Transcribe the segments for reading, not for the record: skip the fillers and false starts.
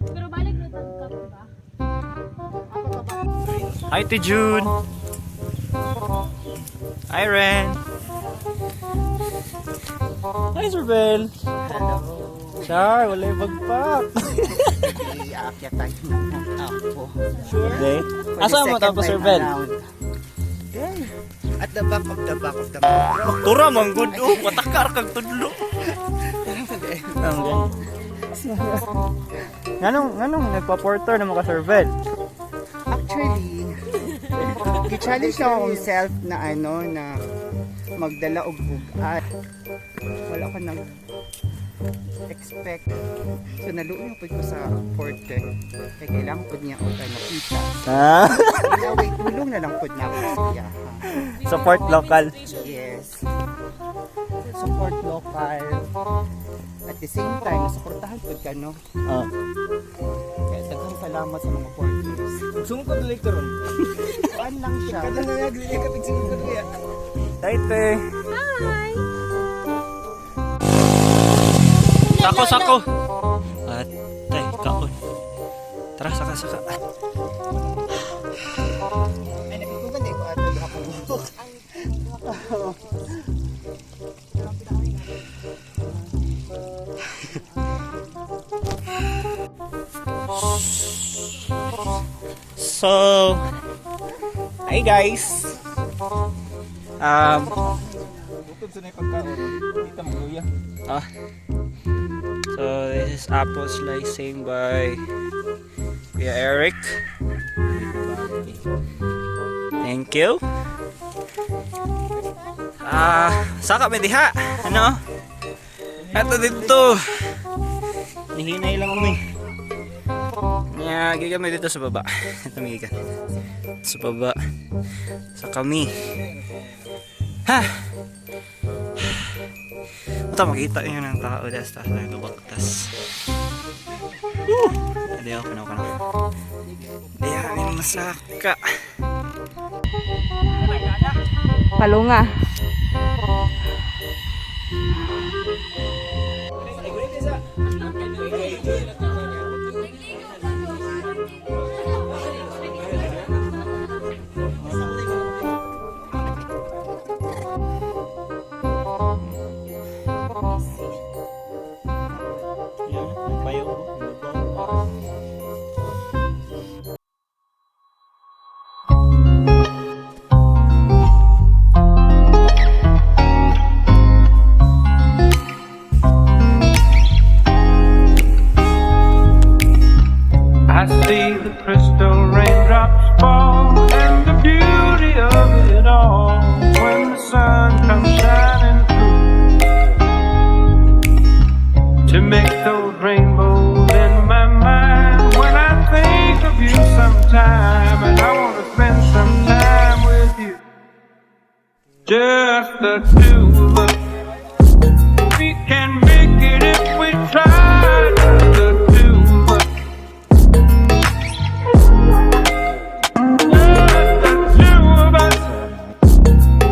Pero balik na tag ba? Hi, Ate June! Hi, Ren! Hi, Sir Bel! Hello. Char, wala yung bagpak! Iaakyat tayo ng Apo. Okay. For the Asa mo second tapos, time Sir Bel? around. There. At the back of the back of the mountain. Tura, manggod! Oh, patakar kag tudlo! Okay. Nganong nagpa-porter na mo ka, Sir Bel? Actually, gi-challenge na akong self na ano na magdala og bugat. Wala ko nag expect. So naluoy pud ko sa porter. Kaya kailangan pud niya og ano kita. Ah, Kaya wait, tulong na lang pud na ako sa iya. Ha? Support local. Yes. Support local. At the same time, suportahan pud ka, no? Ah. Kaya daghang salamat sa mga porters. Sungkod ulit karon. Kuan lang siya. Kada na naglili ka tig sungkod kaya. Taite! Hi! Sako, sako! Atay, kaon. Tara, saka, saka. Ay, nabitugan ko ato ako buhok. So, hi guys. Bukod sa na pagkaon. Kita mo luya. Ah, so this is apple slicing by Kuya Eric. Thank you. Ah, saka mi diha. Ano? Ato dito. Nihinay lang kami. Nya, giga mi dito sa baba. Ito mi gikan. Sa baba. Sa kami. Ha! Ito, makita nyo ng tao. Das, tas, nagabaktas. Woo! Hindi ako, kano, kano. Hindi kami masaka. Palunga. Yan, payo. I see the crystal raindrops fall, and the beauty of it all when the sun comes shining through to make those rainbows in my mind. When I think of you sometime, and I wanna spend some time with you, just the two of us. We can make it if we try. Just the two of us. Just the two of us,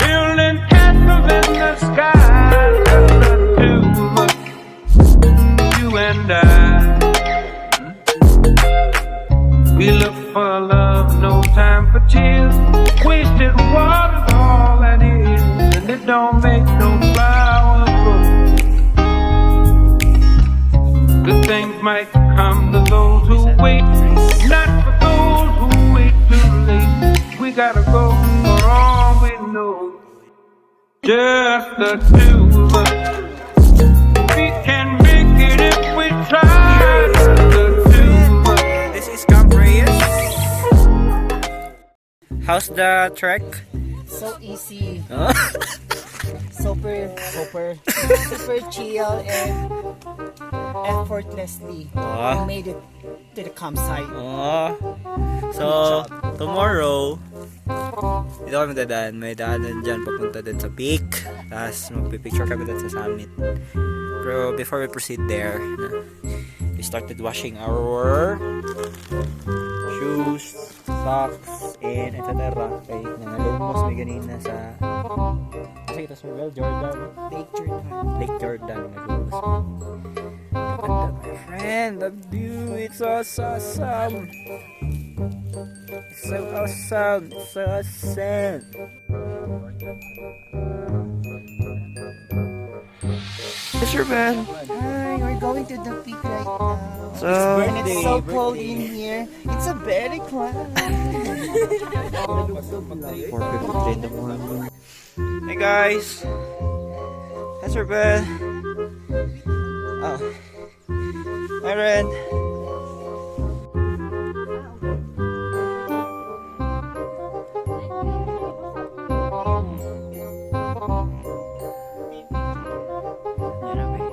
building castles in the sky. Just the two of us, you and I. We look for love, no time for tears. Wasted water's all that is, and it don't make no flower grow. Good things might come to those who wait. Just the two of us. We can make it if we try. Just the two of us. This is Camp Reyes. How's the trek? So easy. Huh? Super, super, super chill and effortlessly. Ah. We made it to the campsite. Oh. So, tomorrow, dito kami dadaan. May daanan dyan papunta din sa peak. Tapos, magpipicture kami dun sa summit. Pero before we proceed there, we started washing our shoes, socks, and etc. Kay nangalumos may ganina sa kasi ito sa Well Jordan. Lake Jordan. Lake Jordan. Nalumos. Look at that, my friend. The view. It's so awesome. It's so awesome. It's so awesome. Mr. Ben. Hi, we're going to the peak right now. So, And it's so cold in here. It's a very cloud. 4:53 in the morning. Hey guys. Hi, Sir Ben. Oh. Hi, Ren. Yan na, be.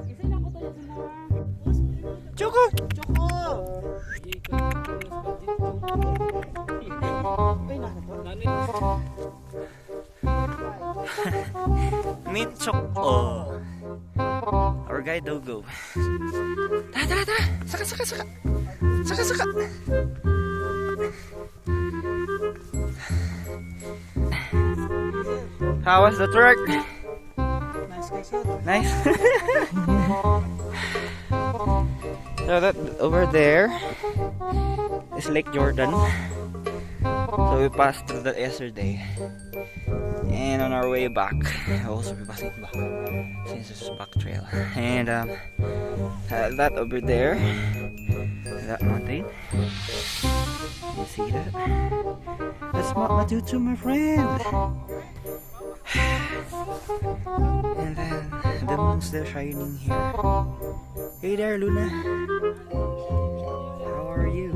Isa lang ko to sa mga Choco! Choco! Ay, nasa Meet Choco. Our guide Dogo. Tara, tara, tara! Saka, saka, saka! Saka, saka! How was the trek? Nice guys. Nice. So that over there is Lake Jordan. So we passed through that yesterday. And on our way back, also be passing back since it's back trail. And that over there, that mountain, you see that? That's Mount Matutu, my friend. And then the moon's still shining here. Hey there, Luna. How are you?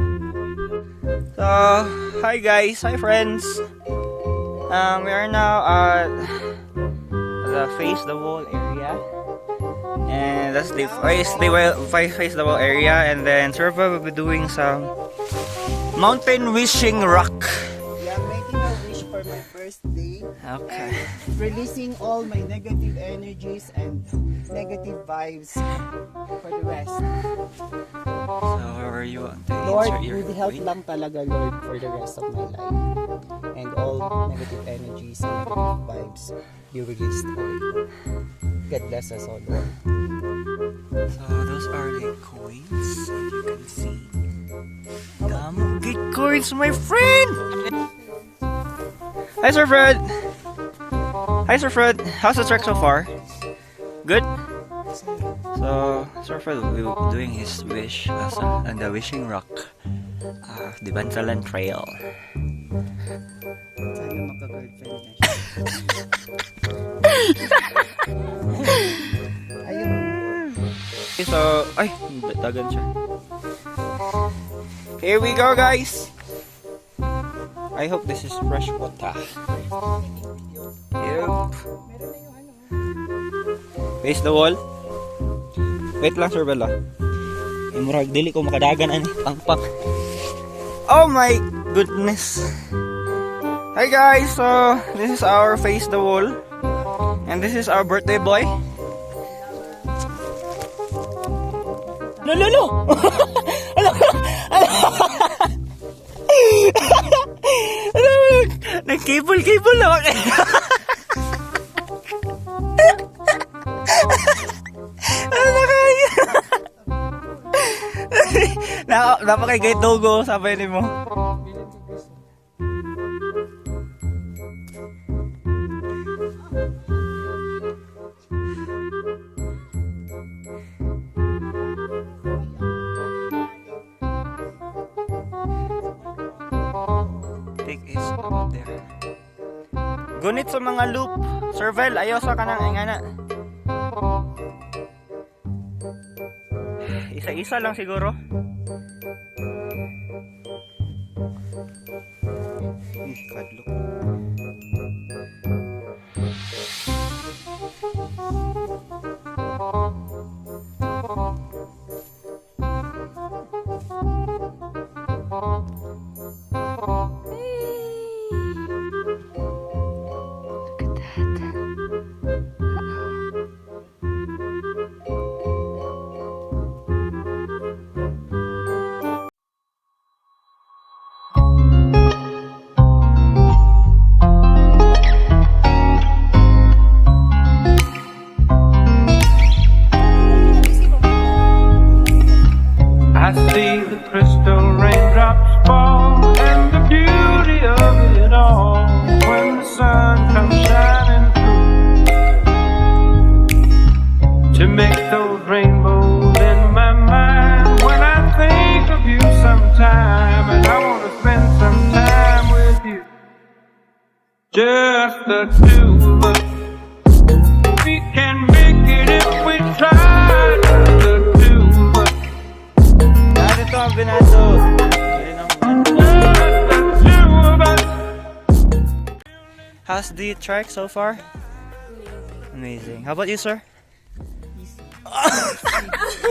So, hi guys, hi friends. We are now at the face the wall area, and that's the face the wall area. And then Surva will be doing some mountain wishing rock. Yeah, I'm making a wish for my birthday. Okay. Releasing all my negative energies and negative vibes for the rest. So, where you want to Lord, insert your good health coin? lang talaga, Lord, for the rest of my life. And all negative energies and negative vibes be released away. God bless us all, Lord. So those are the coins, if you can see. Damo good coins, my friend! Hi, Sir Fred! Hi, Sir Fred! How's the trek so far? Good? So, Sir Fred will be doing his wish on the wishing rock of the Bansalan Trail. Sana magka-girlfriend na siya. Ayun. Okay, so, ay, dagan siya. Here we go, guys! I hope this is fresh water. Yep. Face the wall. Wait lang, Sir Bella. Eh, murag dili ko makadagan ani pangpak. Oh my goodness. Hi guys, so this is our face the wall. And this is our birthday boy. No, no, no! Ano? Ano? Ano? Nag-cable, cable na. Ano na kaya? Na, napakay guide Dogo, sabi ni mo. Lake is about there. Gunit sa mga loop. Servel, ayaw sa kanang ingana. Isa-isa lang siguro. Eh, kadlok. Look at that. I see the crystal raindrops fall and the beauty of it all when the sun comes shining through to make those rainbows in my mind when I think of you sometime, and I want to spend some time with you, just the two of us. We can make it if we try, just the two of us. Narito ang binado. Just the two of us. How's the trek so far? Amazing. How about you, sir?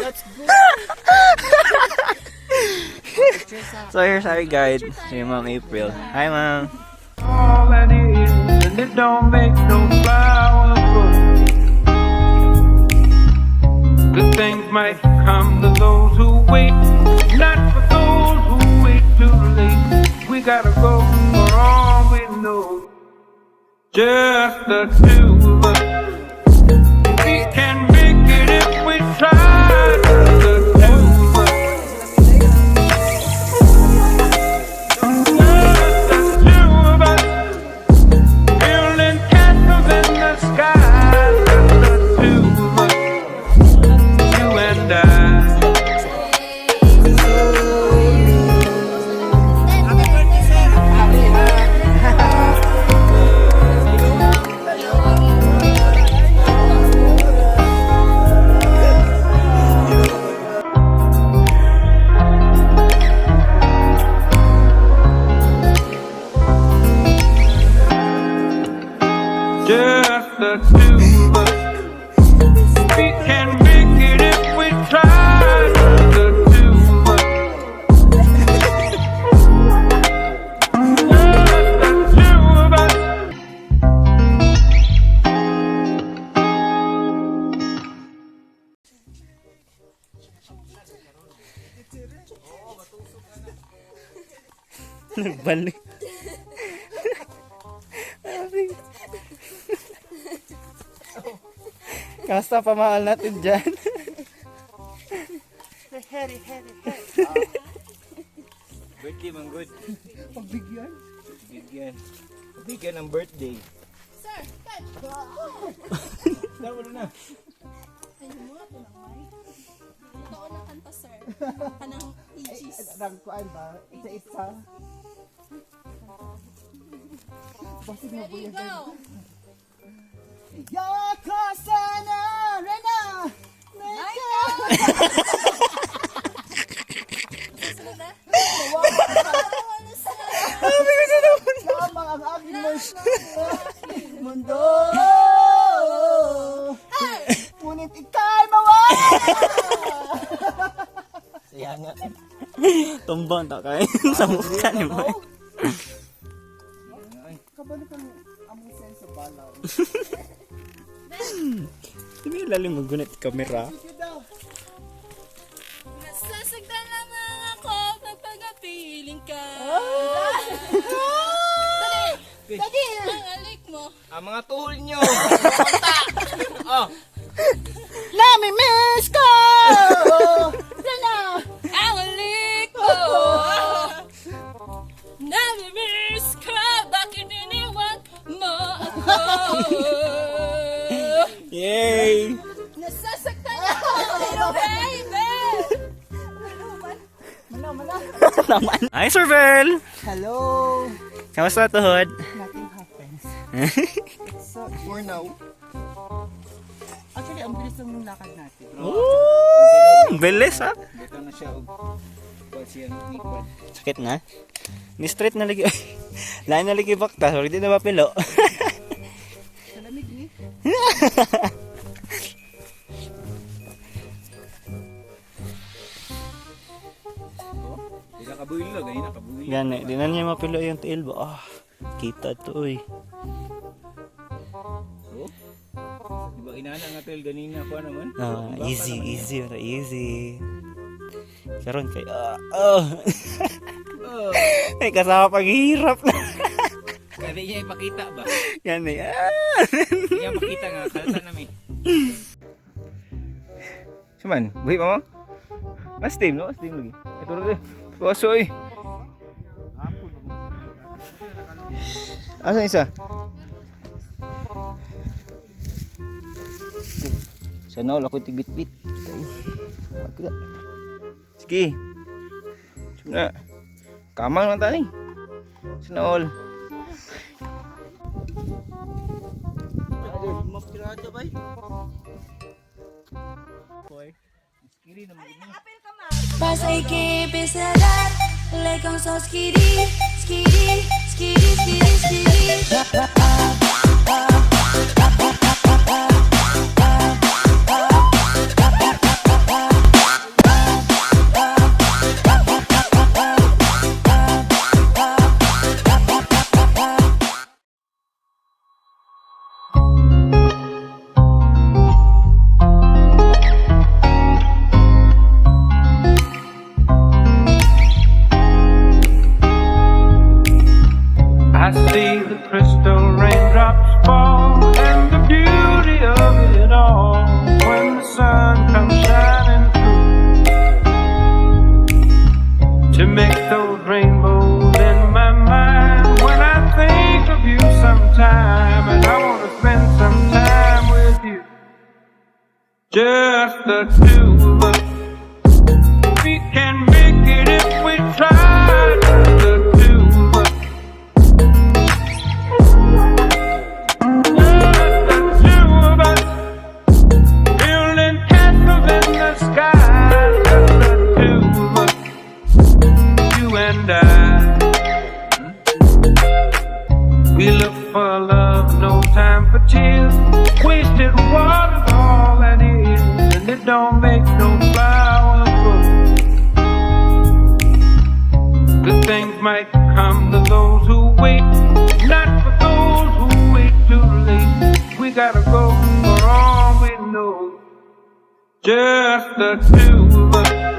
Let's go. So here's our guide, si Ma'am April. Hi, Ma'am. All that is, and it don't make no flowers grow. Good things might come to those who wait, not for those who wait too late. We gotta go for all we know. Just the two of us. We can make it if we try. Just the two of us. Just the two of us. Building castles in the sky. Just the two of us. You and I. Just the two of us. We can make it if we try. Just the two of us. Just the two of us. Nagbalik. Kasta pamahal natin dyan. Birthday man good. Pagbigyan. Bigyan. Bigyan ng birthday. Sir, touch! Tama na. Totoo na kanta, sir. Kanang Aegis. Rangkuan ba? Isa-isa. Basig na Ready, buyan. go! Yakasana Rena! Susunod na? Lamang ang aking mundo. Ngunit ika'y mawala! Saya nga. Tumbang ta kayo sa mukha ni mo. Kabalo kang among sense of balance. Hindi lalim magunit kamera. Sige daw. Nasasaktan lamang ako pag pagapiling ka. Dali! Dali! Ang alik mo. Ang mga tuhol nyo. Nami-miss ko! Rena! Ang alik mo. Nami-miss ka. Bakit iniwan mo ako? Yay! Nasasaktan ako, pero baby! Mana, mana. Hi, Sir Vel! Hello! Kamusta, tuhod? Nothing happens. It's so For now. Actually, ang bilis ng lakad natin. Ooh, bilis ah. Dito na siya og kuan siya ikwan. Sakit na. Ni straight na lagi. Lain na lagi bakta, sorry di na mapilo. Sa lamig ni. Di ka kabuhilo, ganina kabuhilo. Gani, di na niya mapilo yung tiil ba? Ah, kita to oy. Oh. Di ba inana nga tel ganina kuan naman? Ah, easy, easy, ora, easy. Karon kay ah, oh. Oh, Ay kasama paghihirap na. kaya niya ipakita ba? Gani. Ah. Di niya makita nga kalta nami. Suman, buhi pa mo? Mas team no? Mas team lagi. Ito lagi. Puso eh. Asa isa? Sana wala ko tigbit-bit. Ay, sige. Suna. Kamang lang tani. Sana all. Mapirado ba? Pasay keep like I'm so skitty, skitty, skitty, skitty, skitty. I see the crystal raindrops fall, and the beauty of it all is when the sun comes shining through to make those rainbows in my mind. When I think of you sometime, and I wanna spend some time with you, just the two of us. We can make it if we try. Just the two of us. Just the two of us, building castles in the sky. Just the two of us, you and I. We look for love, no time for tears. Wasted water's all that is, and it don't make no flower grow. Good things might come to those who wait, not for those who wait too late. We gotta go for all we know. Just the two of us.